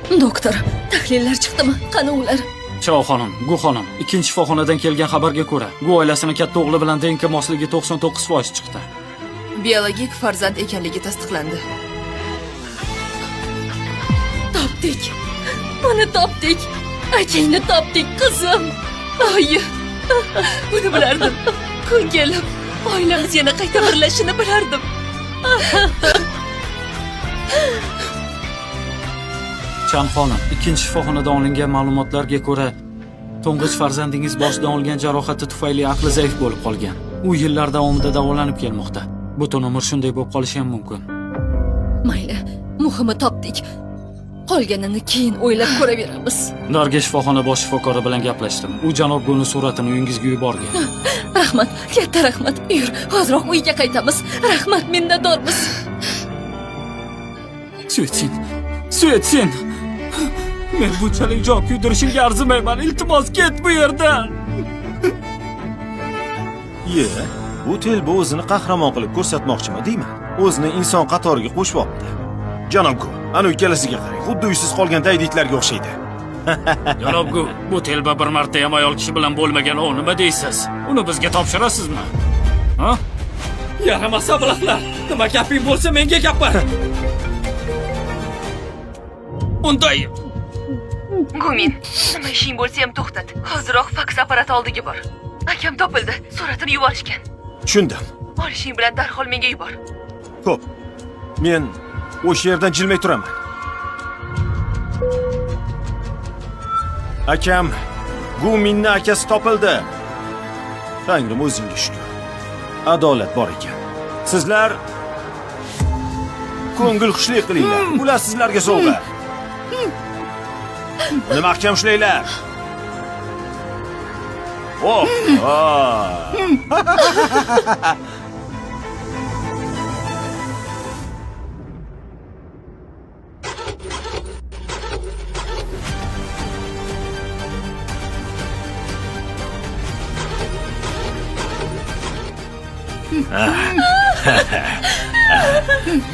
Doktor, tahlillar chiqdimi? Qani ular? Chao xonim, Gu xonim, ikkinchi shifoxonadan kelgan xabarga ko'ra, Gu oilasini katta o'g'li bilan DNK mosligi 99% chiqdi. Biologik farzand ekanligi tasdiqlandi. Topdik. Uni topdik. Akangni topdik, qizim. Oyi, buni bilardim. Kun kelib, oilamiz yana qayta birlashishini bilardim. Chan xonim, ikkinchi shifoxonadan olingan ma'lumotlarga ko'ra, to'ng'ich farzandingiz boshidan olgan jarohati tufayli aqli zaif bo'lib qolgan. U yillar davomida davolanib kelmoqda. Butun umr shunday bo'lib qolishi ham mumkin. Mayli, muhimi topdik. Qolganini keyin o'ylab ko'raveramiz. Darga shifoxona bosh shifokori bilan gaplashdim. U janob Guni suratini uyingizga yuborgan. Rahmat, katta rahmat. Yur, hoziroq uyga qaytamiz. Rahmat, minnatdormiz. Suetsin. Suetsin. Men bunchalik jon kuydirishingga arzimayman. Iltimos, ket bu yerdan. Ye, bu telba o'zini qahramon qilib ko'rsatmoqchimi deyman. O'zini inson qatoriga qo'shyapti. Janob Gu, ana ikkalasiga qarang, xuddi uysiz qolgan dayditlarga o'xshaydi. Janob Gu, bu telba bir marta ham ayol kishi bilan bo'lmagan, o nima deysiz? Uni bizga topshirasizmi? Ha? Yaramas ablahlar! Nima gaping bo'lsa menga gapir. Unday Gumin, nima ishing bo'lsa ham to'xtat. Hoziroq faks apparati oldiga bor. Akam topildi. Suratini yuborishgan. Tushundim. Olishing bilan darhol menga yubor. Xo'p. Men o'sha yerdan jilmay turaman. Akam Guminni akasi topildi. Tangrim o'zingga shukr. Adolat bor ekan. Sizlar ko'ngil xushlik qilinglar. Bular sizlarga sovg'a. Uni mahkam ushlanglar. Oh!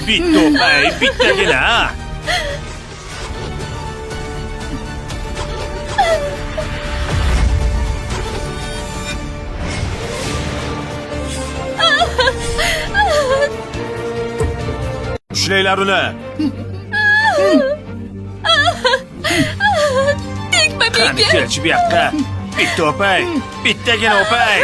Bitta o'pay, bittagina, ha? Ushlanglar uni. Tegma Qani menga. kelchi bu yoqqa. Bitta o'pay, bittagina o'pay.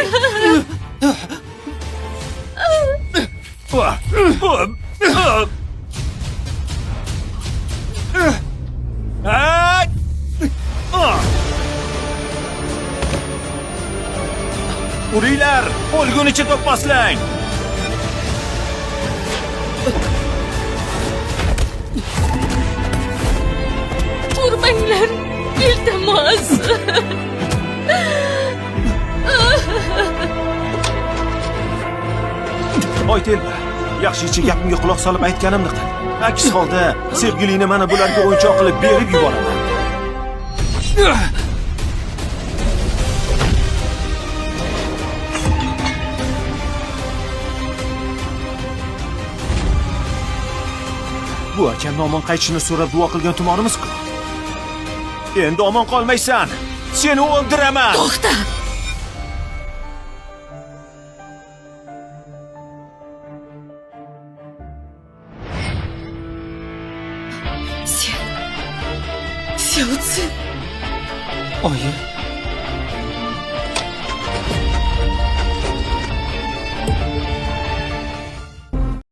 Uringlar, o'lgunicha to'pposlang. Urmanglar. Iltimos. Oy telba, yaxshicha gapimga quloq solib aytganimni qil. Aks holda sevgilingni mana bularga o'yinchoq qilib berib yuboraman. Bu akamni omon qaytishini so'rab duo qilgan tumorimiz-ku. Endi omon qolmaysan. Seni o'ldiraman. To'xta. Sen. Xiaozi. Oyi.